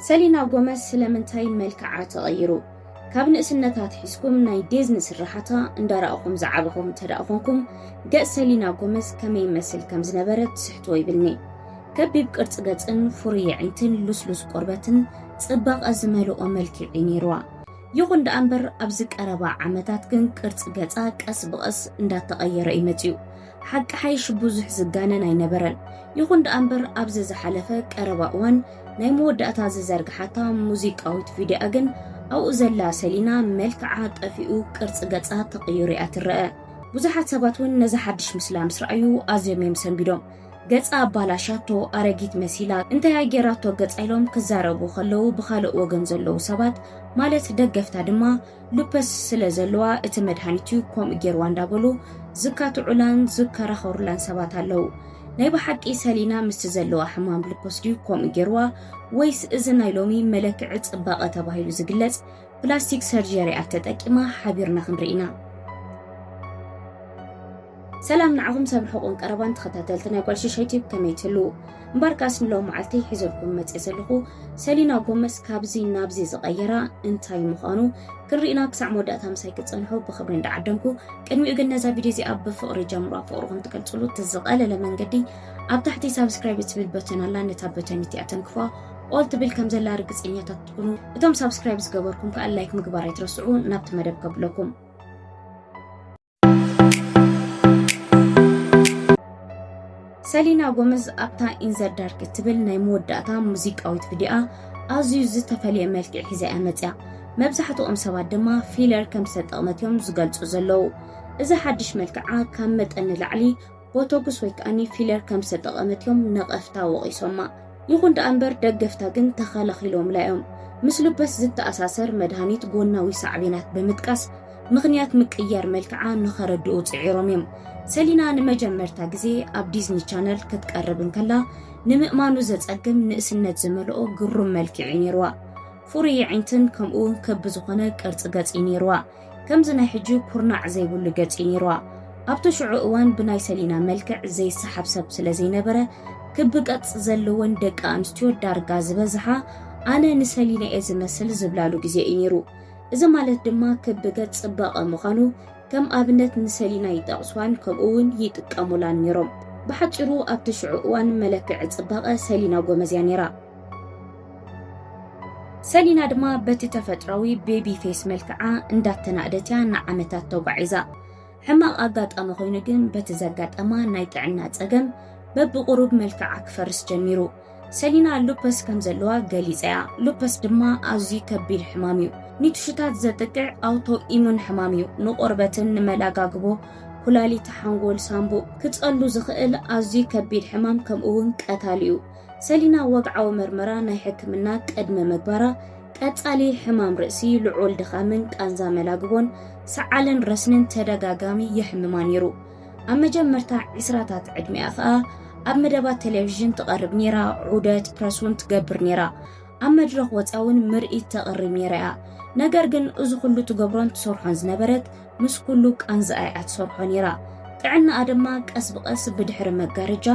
ሰሊና ጎመዝ ስለምንታይ መልክዓ ተቐይሩ? ካብ ንእስነታ ኣትሒዝኩም ናይ ዴዝኒ ስርሓታ እንዳረኣኹም ዝዓበኹም እንተ ደኣ ኾንኩም፣ ገጽ ሰሊና ጎመዝ ከመይ ይመስል ከም ዝነበረ ትስሕትዎ ይብልኒ። ከቢብ ቅርጺ ገጽን ፍሩይ ኣዒንትን ልስሉስ ቆርበትን ጽባቐ ዝመልኦ መልክዕ እዩ ነይርዋ። ይኹን ደኣ እምበር፣ ኣብዚ ቀረባ ዓመታት ግን ቅርጺ ገጻ ቀስ ብቐስ እንዳተቐየረ እዩ መጺኡ። ሓቂ ሓይሽ ብዙሕ ዝጋነን ኣይነበረን። ይኹን ደኣ እምበር፣ ኣብዚ ዝሓለፈ ቀረባ እዋን ናይ መወዳእታ ዝዘርግሓታ ሙዚቃዊት ቪድዮኣ ግን ኣብኡ ዘላ ሰሊና መልክዓ ጠፊኡ ቅርጺ ገጻ ተቐይሩ እያ ትረአ። ብዙሓት ሰባት እውን ነዚ ሓድሽ ምስላ ምስ ረኣዩ ኣዝዮም እዮም ሰንቢዶም። ገጻ ኣባላሻቶ፣ ኣረጊት መሲላ፣ እንታይ ኣጌራቶ ገጻ ኢሎም ክዛረቡ ከለዉ ብኻልእ ወገን ዘለዉ ሰባት ማለት ደገፍታ ድማ ሉፐስ ስለ ዘለዋ እቲ መድሃኒት እዩ ከምኡ ጌርዋ እንዳበሉ ዝካትዑላን ዝከራኸሩላን ሰባት ኣለዉ። ናይ ብሓቂ ሰሊና ምስቲ ዘለዋ ሕማም ሉፐስ ድዩ ከምኡ ጌርዋ ወይስ እዚ ናይ ሎሚ መለክዒ ጽባቐ ተባሂሉ ዝግለጽ ፕላስቲክ ሰርጀሪኣ ተጠቂማ ሓቢርና ክንርኢ ኢና። ሰላም ንዓኹም ሰብ ርሑቕን ቀረባን ተኸታተልቲ ናይ ጓል ሽሻይ ቲዩብ ከመይ ትህልዉ? እምበኣርካስ ንሎም መዓልቲ ሒዘልኩም መጽየ ዘለኹ ሰሊና ጎመዝ ካብዚ ናብዚ ዝቐየራ እንታይ ምዃኑ ክንርኢና ክሳዕ መወዳእታ ምሳይ ክትጸንሑ ብኽብሪ እንዳዓደምኩ፣ ቅድሚኡ ግን ነዛ ቪድዮ እዚኣ ብፍቕሪ ጀምሯ፣ ፍቕርኹም ትገልጽሉ እቲ ዝቐለለ መንገዲ ኣብ ታሕቲ ሳብስክራይብ እትብል በተን ኣላ፣ ነታ በተን እቲኣ ተንክፋ ኦል ትብል ከም ዘላ ርግጸኛታት ትኹኑ። እቶም ሳብስክራይብ ዝገበርኩም ከኣ ላይክ ምግባር ኣይትረስዑ። ናብቲ መደብ ከብለኩም። ሰሊና ጎመዝ ኣብታ ኢን ዘ ዳርክ እትብል ናይ መወዳእታ ሙዚቃዊት ቪድዮኣ ኣዝዩ ዝተፈልየ መልክዕ ሒዛ እያ መጽያ። መብዛሕትኦም ሰባት ድማ ፊለር ከም ዝተጠቕመት እዮም ዝገልጹ ዘለዉ። እዚ ሓድሽ መልክዓ ካብ መጠን ንላዕሊ ቦቶክስ ወይ ከኣኒ ፊለር ከም ዝተጠቐመት እዮም ነቐፍታ ወቒሶማ። ይኹን ደኣ እምበር ደገፍታ ግን ተኸላኺሎምላ እዮም። ምስ ሉፐስ ዝተኣሳሰር መድሃኒት ጎናዊ ሳዕቤናት ብምጥቃስ ምኽንያት ምቅያር መልክዓ ንኸረድኡ ጽዒሮም እዮም። ሰሊና ንመጀመርታ ግዜ ኣብ ዲዝኒ ቻነል ክትቀርብ እንከላ ንምእማኑ ዘጸግም ንእስነት ዝመልኦ ግሩም መልክዕ እዩ ነይርዋ። ፍሩይ ኣዒንትን ከምኡ እውን ክቢ ዝኾነ ቅርጺ ገጽ እዩ ነይርዋ። ከምዚ ናይ ሕጂ ኩርናዕ ዘይብሉ ገጽ እዩ ነይርዋ። ኣብቲ ሽዑ እዋን ብናይ ሰሊና መልክዕ ዘይሰሓብ ሰብ ስለ ዘይነበረ፣ ክቢ ቅርጺ ዘለወን ደቂ ኣንስትዮ ዳርጋ ዝበዝሓ ኣነ ንሰሊና እየ ዝመስል ዝብላሉ ግዜ እዩ ነይሩ። እዚ ማለት ድማ ክቢ ገጽ ጽባቐ ምዃኑ ከም ኣብነት ንሰሊና ይጠቕስዋን ከምኡ እውን ይጥቀሙላን ነይሮም። ብሓጺሩ ኣብቲ ሽዑ እዋን መለክዒ ጽባቐ ሰሊና ጎመዝ እያ ነይራ። ሰሊና ድማ በቲ ተፈጥራዊ ቤቢ ፌስ መልክዓ እንዳተናእደት እያ ንዓመታት ተጓዒዛ። ሕማቕ ኣጋጣሚ ኮይኑ ግን በቲ ዘጋጠማ ናይ ጥዕና ጸገም በብቑሩብ መልክዓ ክፈርስ ጀሚሩ። ሰሊና ሉፐስ ከም ዘለዋ ገሊጻ እያ። ሉፐስ ድማ ኣዝዩ ከቢድ ሕማም እዩ። ንትሹታት ዘጥቅዕ ኣውቶ ኢሙን ሕማም እዩ። ንቆርበትን ንመላጋግቦ፣ ኩላሊት፣ ሓንጎል፣ ሳንቡእ ክጸሉ ዝኽእል ኣዝዩ ከቢድ ሕማም ከምኡ እውን ቀታሊ እዩ። ሰሊና ወግዓዊ መርመራ ናይ ሕክምና ቅድሚ ምግባራ ቀጻሊ ሕማም ርእሲ፣ ልዑል ድኻምን ቃንዛ መላግቦን ሰዓልን ረስንን ተደጋጋሚ የሕምማ ነይሩ። ኣብ መጀመርታ ዕስራታት ዕድሚኣ ኸኣ ኣብ መደባት ቴሌቪዥን ትቐርብ ነይራ፣ ዑደት ፕረስ እውን ትገብር ነይራ። ኣብ መድረኽ ወጽያ እውን ምርኢት ተቕርብ ነይራ እያ። ነገር ግን እዚ ኩሉ ትገብሮን ትሰርሖን ዝነበረት ምስ ኩሉ ቃንዛኣ እያ ትሰርሖ ነይራ። ጥዕናኣ ድማ ቀስ ብቐስ ብድሕሪ መጋረጃ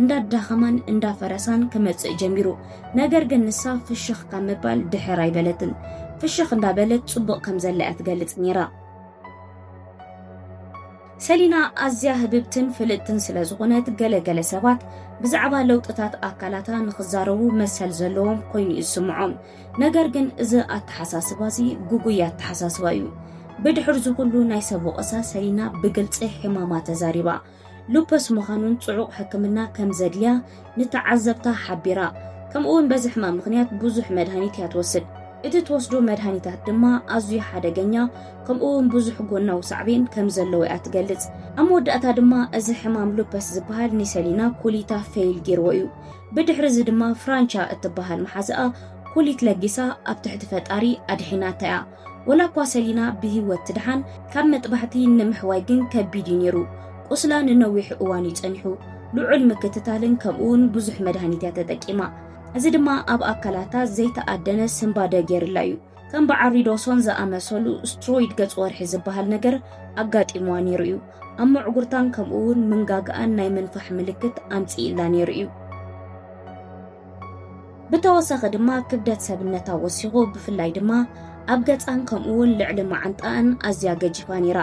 እንዳዳኸማን እንዳፈረሳን ክመጽእ ጀሚሩ። ነገር ግን ንሳ ፍሽኽ ካብ ምባል ድሕር ኣይበለትን። ፍሽኽ እንዳበለት ጽቡቕ ከም ዘላ እያ ትገልጽ ነይራ። ሰሊና ኣዝያ ህብብትን ፍልጥትን ስለ ዝኾነት፣ ገለ ገለ ሰባት ብዛዕባ ለውጥታት ኣካላታ ንኽዛረቡ መሰል ዘለዎም ኮይኑ እዩ ዝስምዖም። ነገር ግን እዚ ኣተሓሳስባ እዚ ግጉይ ኣተሓሳስባ እዩ። ብድሕሪ እዚ ኩሉ ናይ ሰብ ወቐሳ ሰሊና ብግልጺ ሕማማ ተዛሪባ። ሉፐስ ምዃኑን ጽዑቕ ሕክምና ከም ዘድልያ ንተዓዘብታ ሓቢራ። ከምኡ እውን በዚ ሕማም ምኽንያት ብዙሕ መድሃኒት እያ ትወስድ። እቲ ትወስዶ መድሃኒታት ድማ ኣዝዩ ሓደገኛ ከምኡ እውን ብዙሕ ጎናዊ ሳዕቤን ከም ዘለዎ እያ ትገልጽ። ኣብ መወዳእታ ድማ እዚ ሕማም ሉፐስ ዝበሃል ንሰሊና ኩሊታ ፌይል ገይርዎ እዩ። ብድሕሪ እዚ ድማ ፍራንቻ እትበሃል መሓዝኣ ኩሊት ለጊሳ ኣብ ትሕቲ ፈጣሪ ኣድሒናታ እያ። ወላ እኳ ሰሊና ብህይወት ትድሓን፣ ካብ መጥባሕቲ ንምሕዋይ ግን ከቢድ እዩ ነይሩ። ቁስላ ንነዊሕ እዋን እዩ ጸኒሑ። ልዑል ምክትታልን ከምኡ እውን ብዙሕ መድሃኒት እያ ተጠቂማ። እዚ ድማ ኣብ ኣካላታ ዘይተኣደነ ስንባደ ገይርላ እዩ። ከም በዓል ሪዶሶን ዝኣመሰሉ ስትሮይድ ገጽ ወርሒ ዝበሃል ነገር ኣጋጢምዋ ነይሩ እዩ። ኣብ መዕጉርታን ከምኡ እውን ምንጋግኣን ናይ ምንፋሕ ምልክት ኣምጺእላ ነይሩ እዩ። ብተወሳኺ ድማ ክብደት ሰብነታ ወሲኹ፣ ብፍላይ ድማ ኣብ ገጻን ከምኡ እውን ልዕሊ መዓንጣኣን ኣዝያ ገጂፋ ነይራ።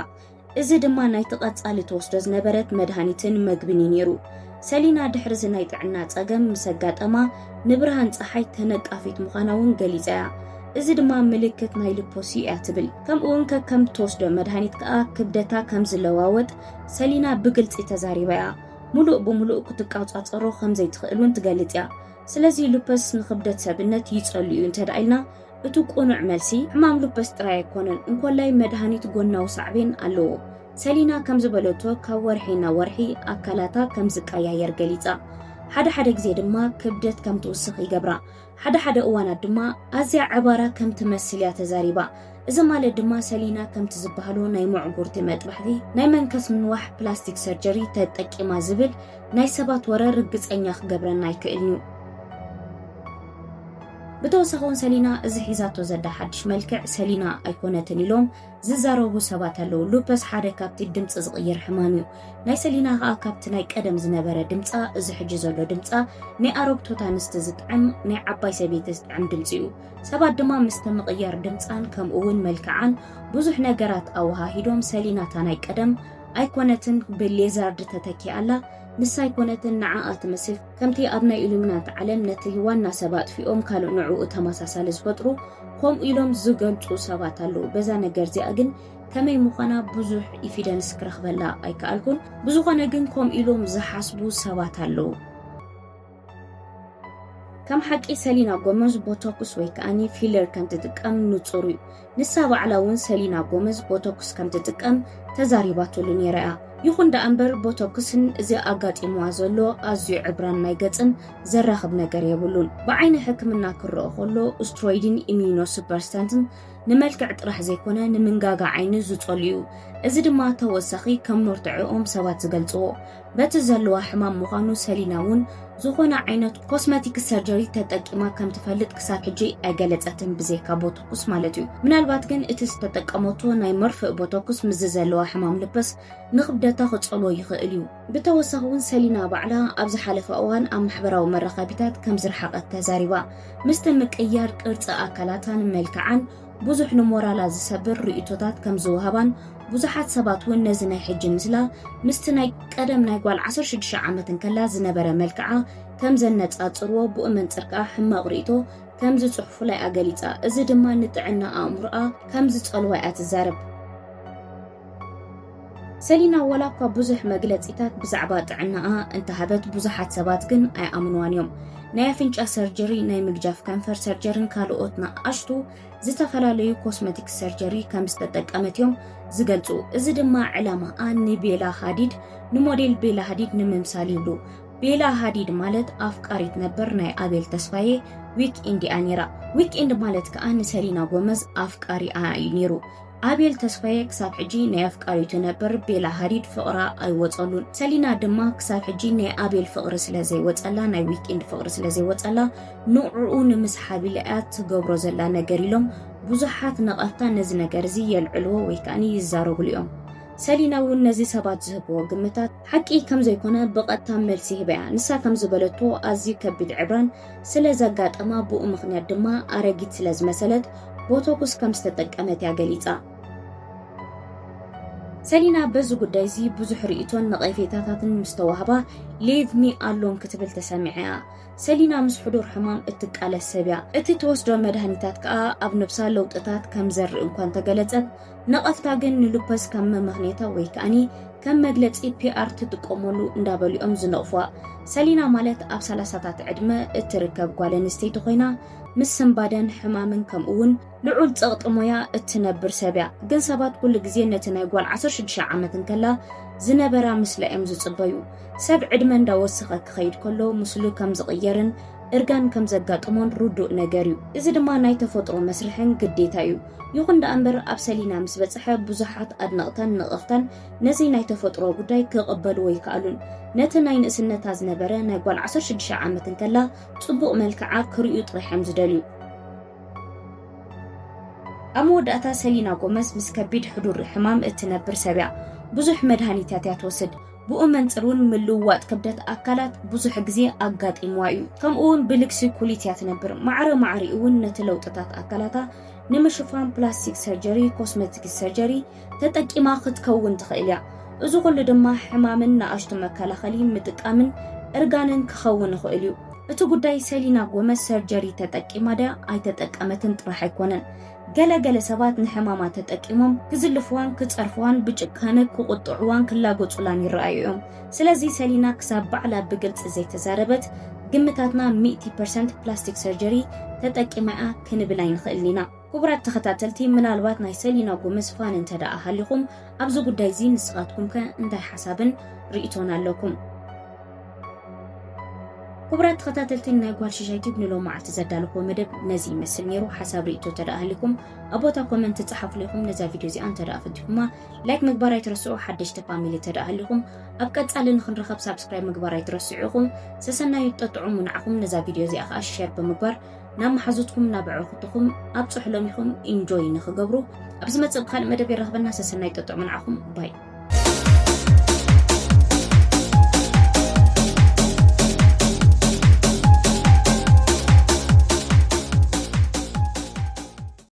እዚ ድማ ናይቲ ቀጻሊ ትወስዶ ዝነበረት መድሃኒትን መግብን እዩ ነይሩ። ሰሊና ድሕሪ እዚ ናይ ጥዕና ጸገም ምስ ኣጋጠማ፣ ንብርሃን ጸሓይ ተነቃፊት ምዃና እውን ገሊጻ እያ። እዚ ድማ ምልክት ናይ ሉፐስ እዩ እያ ትብል። ከምኡ እውን ከከም ትወስዶ መድሃኒት ከኣ ክብደታ ከም ዝለዋወጥ ሰሊና ብግልጺ ተዛሪባ እያ። ሙሉእ ብሙሉእ ክትቋጻጸሮ ከም ዘይትኽእል እውን ትገልጽ እያ። ስለዚ ሉፐስ ንክብደት ሰብነት ይጸሉ እዩ እንተ ደኣ ኢልና፣ እቲ ቅኑዕ መልሲ፣ ሕማም ሉፐስ ጥራይ ኣይኮነን፣ እንኮላይ መድሃኒት ጎናዊ ሳዕቤን ኣለዎ። ሰሊና ከም ዝበለቶ፣ ካብ ወርሒ ናብ ወርሒ ኣካላታ ከም ዝቀያየር ገሊጻ። ሓደ ሓደ ግዜ ድማ ክብደት ከም ትውስኽ ይገብራ። ሓደ ሓደ እዋናት ድማ ኣዝያ ዕባራ ከም ትመስል እያ ተዛሪባ። እዚ ማለት ድማ ሰሊና ከምቲ ዝበሃሎ ናይ መዕጉርቲ መጥባሕቲ፣ ናይ መንከስ ምንዋሕ ፕላስቲክ ሰርጀሪ ተጠቂማ ዝብል ናይ ሰባት ወረ ርግጸኛ ክገብረና ኣይክእልን እዩ። ብተወሳኺ እውን ሰሊና እዚ ሒዛቶ ዘላ ሓድሽ መልክዕ ሰሊና ኣይኮነትን ኢሎም ዝዛረቡ ሰባት ኣለዉ። ሉፐስ ሓደ ካብቲ ድምጺ ዝቕይር ሕማም እዩ። ናይ ሰሊና ከኣ ካብቲ ናይ ቀደም ዝነበረ ድምጻ፣ እዚ ሕጂ ዘሎ ድምጻ ናይ ኣረግቶት ኣንስቲ ዝጥዕም፣ ናይ ዓባይ ሰበይቲ ዝጥዕም ድምጺ እዩ። ሰባት ድማ ምስቲ ምቕያር ድምጻን ከምኡ እውን መልክዓን ብዙሕ ነገራት ኣወሃሂዶም፣ ሰሊና እታ ናይ ቀደም ኣይኮነትን፣ ብሌዛርድ ተተኪኣ ኣላ። ንሳ ኣይኮነትን፣ ንዓኣ ትመስል። ከምቲ ኣብ ናይ ኢሉሚናት ዓለም ነቲ ዋና ሰብ ኣጥፊኦም ካልእ ንዕኡ ተመሳሳሊ ዝፈጥሩ፣ ከምኡ ኢሎም ዝገልጹ ሰባት ኣለዉ። በዛ ነገር እዚኣ ግን ከመይ ምዃና ብዙሕ ኢፊደንስ ክረኽበላ ኣይከኣልኩን። ብዝኾነ ግን ከምኡ ኢሎም ዝሓስቡ ሰባት ኣለዉ። ከም ሓቂ ሰሊና ጎመዝ ቦቶክስ ወይ ከኣኒ ፊለር ከም ትጥቀም ንጹር እዩ። ንሳ ባዕላ እውን ሰሊና ጎመዝ ቦቶክስ ከም ትጥቀም ተዛሪባትሉ ነይራ እያ። ይኹን ደኣ እምበር ቦቶክስን እዚ ኣጋጢምዋ ዘሎ ኣዝዩ ዕብራን ናይ ገጽን ዘራኽብ ነገር የብሉን። ብዓይኒ ሕክምና ክረኦ ከሎ ስትሮይድን ኢሚዩኖ ሱፐርስታንትን ንመልክዕ ጥራሕ ዘይኮነ ንምንጋጋ ዓይኒ ዝጸሉ እዩ። እዚ ድማ ተወሳኺ ከም መርትዖኦም ሰባት ዝገልጽዎ። በቲ ዘለዋ ሕማም ምዃኑ ሰሊና እውን ዝኾነ ዓይነት ኮስመቲክስ ሰርጀሪ ተጠቂማ ከም ትፈልጥ ክሳብ ሕጂ ኣይገለጸትን፣ ብዘይካ ቦቶክስ ማለት እዩ። ምናልባት ግን እቲ ዝተጠቀመቶ ናይ መርፍእ ቦቶክስ ምስዚ ዘለዋ ሕማም ልፐስ ንኽብደታ ክጸልዎ ይኽእል እዩ። ብተወሳኺ እውን ሰሊና ባዕላ ኣብ ዝሓለፈ እዋን ኣብ ማሕበራዊ መራኸቢታት ከም ዝረሓቐት ተዛሪባ። ምስቲ ምቅያር ቅርጺ ኣካላታን መልክዓን ብዙሕ ንሞራላ ዝሰብር ርእይቶታት ከም ዝወሃባን፣ ብዙሓት ሰባት እውን ነዚ ናይ ሕጂ ምስላ ምስቲ ናይ ቀደም ናይ ጓል ዓሰርተ ሽዱሽተ ዓመት እንከላ ዝነበረ መልክዓ ከም ዘነጻጽርዎ፣ ብኡ መንጽር ከኣ ሕማቕ ርእይቶ ከም ዝጽሕፉላ እያ ገሊጻ። እዚ ድማ ንጥዕና ኣእምሮኣ ከም ዝጸልዋ እያ ትዛረብ። ሰሊና ዋላ እኳ ብዙሕ መግለጺታት ብዛዕባ ጥዕናኣ እንተሃበት፣ ብዙሓት ሰባት ግን ኣይኣምንዋን እዮም። ናይ ኣፍንጫ ሰርጀሪ፣ ናይ ምግጃፍ ከንፈር ሰርጀርን ካልኦት ንኣሽቱ ዝተፈላለዩ ኮስመቲክስ ሰርጀሪ ከም ዝተጠቀመት እዮም ዝገልጹ። እዚ ድማ ዕላማኣ ንቤላ ሃዲድ፣ ንሞዴል ቤላ ሃዲድ ንምምሳል ይብሉ። ቤላ ሃዲድ ማለት ኣፍቃሪት ነበር ናይ ኣቤል ተስፋዬ ዊክ ኢንድ እያ ነይራ። ዊክ ኢንድ ማለት ከኣ ንሰሊና ጎመዝ ኣፍቃሪኣ እዩ ነይሩ። ኣቤል ተስፋዬ ክሳብ ሕጂ ናይ ኣፍቃሪቱ ነበር ቤላ ሃዲድ ፍቕራ ኣይወጸሉን። ሰሊና ድማ ክሳብ ሕጂ ናይ ኣቤል ፍቕሪ ስለ ዘይወጸላ፣ ናይ ዊክ ኢንድ ፍቕሪ ስለ ዘይወጸላ፣ ንዕኡ ንምስሓብ ኢላ እያ ትገብሮ ዘላ ነገር ኢሎም ብዙሓት ነቐፍታ ነዚ ነገር እዚ የልዕልዎ ወይ ከኣ ይዛረብሉ እዮም። ሰሊና እውን ነዚ ሰባት ዝህብዎ ግምታት ሓቂ ከም ዘይኮነ ብቐጥታ መልሲ ሂባ እያ። ንሳ ከም ዝበለቶ ኣዝዩ ከቢድ ዕብራን ስለ ዘጋጠማ፣ ብኡ ምኽንያት ድማ ኣረጊት ስለ ዝመሰለት ቦቶክስ ከም ዝተጠቀመት እያ ገሊጻ። ሰሊና በዚ ጉዳይ እዚ ብዙሕ ርእይቶን ነቐፌታታትን ምስ ተዋህባ፣ ሌቭ ሚ ኣሎን ክትብል ተሰሚዓ እያ። ሰሊና ምስ ሕዱር ሕማም እትቃለስ ሰብ እያ። እቲ ትወስዶ መድሃኒታት ከኣ ኣብ ነብሳ ለውጥታት ከም ዘርኢ እንኳ እንተገለጸት፣ ነቐፍታ ግን ንሉፐስ ከም መመኽኔታ ወይ ከኣኒ ከም መግለጺ ፒ ኣር ትጥቀመሉ እንዳበሉ እዮም ዝነቕፉዋ። ሰሊና ማለት ኣብ ሰላሳታት ዕድመ እትርከብ ጓል ኣንስተይቲ ኮይና፣ ምስ ስንባደን ሕማምን ከምኡ እውን ልዑል ጸቕጢ ሞያ እትነብር ሰብ እያ። ግን ሰባት ኩሉ ግዜ ነቲ ናይ ጓል ዓሰርተ ሽዱሽተ ዓመት እንከላ ዝነበራ ምስላ እዮም ዝጽበዩ። ሰብ ዕድመ እንዳወሰኸ ክኸይድ ከሎ ምስሉ ከም ዝቕየርን እርጋን ከም ዘጋጥሞን ርዱእ ነገር እዩ። እዚ ድማ ናይ ተፈጥሮ መስርሕን ግዴታ እዩ። ይኹን ደኣ እምበር ኣብ ሰሊና ምስ በጽሐ ብዙሓት ኣድነቕታን ነቐፍታን ነዚ ናይ ተፈጥሮ ጉዳይ ክቕበልዎ ኣይከኣሉን። ነቲ ናይ ንእስነታ ዝነበረ ናይ ጓል ዓሰርተ ሽዱሽተ ዓመት እንከላ ጽቡቕ መልክዓ ክርእዩ ጥራሕ እዮም ዝደልዩ። ኣብ መወዳእታ ሰሊና ጎመዝ ምስ ከቢድ ሕዱር ሕማም እትነብር ሰብ እያ። ብዙሕ መድሃኒታት እያ ትወስድ። ብኡ መንጽር እውን ምልውዋጥ ክብደት ኣካላት ብዙሕ ግዜ ኣጋጢምዋ እዩ። ከምኡ እውን ብልግሲ ኩሊት እያ ትነብር። ማዕረ ማዕሪኡ እውን ነቲ ለውጥታት ኣካላታ ንምሽፋን ፕላስቲክ ሰርጀሪ፣ ኮስመቲክስ ሰርጀሪ ተጠቂማ ክትከውን ትኽእል እያ። እዚ ኩሉ ድማ ሕማምን ንኣሽቱ መከላኸሊ ምጥቃምን እርጋንን ክኸውን ይኽእል እዩ። እቲ ጉዳይ ሰሊና ጎመዝ ሰርጀሪ ተጠቂማ ድያ ኣይተጠቀመትን ጥራሕ ኣይኮነን። ገለ ገለ ሰባት ንሕማማ ተጠቂሞም ክዝልፍዋን ክጸርፍዋን ብጭካነ ክቁጥዕዋን ክላገጹላን ይረኣዩ እዮም። ስለዚ ሰሊና ክሳብ ባዕላ ብግልጺ ዘይተዛረበት ግምታትና ሚእቲ ፐርሰንት ፕላስቲክ ሰርጀሪ ተጠቂማ እያ ክንብል ኣይንኽእልን ኢና። ክቡራት ተኸታተልቲ፣ ምናልባት ናይ ሰሊና ጎመዝ ፋን እንተ ደኣ ሃሊኹም ኣብዚ ጉዳይ እዚ ንስኻትኩም ከ እንታይ ሓሳብን ርእይቶን ኣለኩም? ክቡራት ተኸታተልቲ፣ ናይ ጓል ሽሻይ ቲዩብ ንሎሚ መዓልቲ ዘዳለኹዎ መደብ ነዚ ይመስል ነይሩ። ሓሳብ ርእይቶ እንተ ደኣ ሃሊኩም ኣብ ቦታ ኮመንት ጸሓፉ ኢኹም። ነዛ ቪድዮ እዚኣ እንተ ደኣ ፈቲኹማ ላይክ ምግባር ኣይትረስዑ። ሓደሽቲ ፋሚሊ እንተ ደኣ ሃሊኹም ኣብ ቀጻሊ ንኽንረኸብ ሳብስክራይብ ምግባር ኣይትረስዑ ኢኹም። ሰሰናዩ ጠጥዑሙ ንዓኹም። ነዛ ቪድዮ እዚኣ ከኣ ሼር ብምግባር ናብ መሓዙትኩም ናብ ኣዕሩኽትኹም ኣብጽሑሎም ኢኹም። ኢንጆይ ንኽገብሩ ኣብ ዝመጽእ ብኻልእ መደብ የራኽበና። ሰሰናዩ ጠጥዑሙ ንዓኹም። ባይ።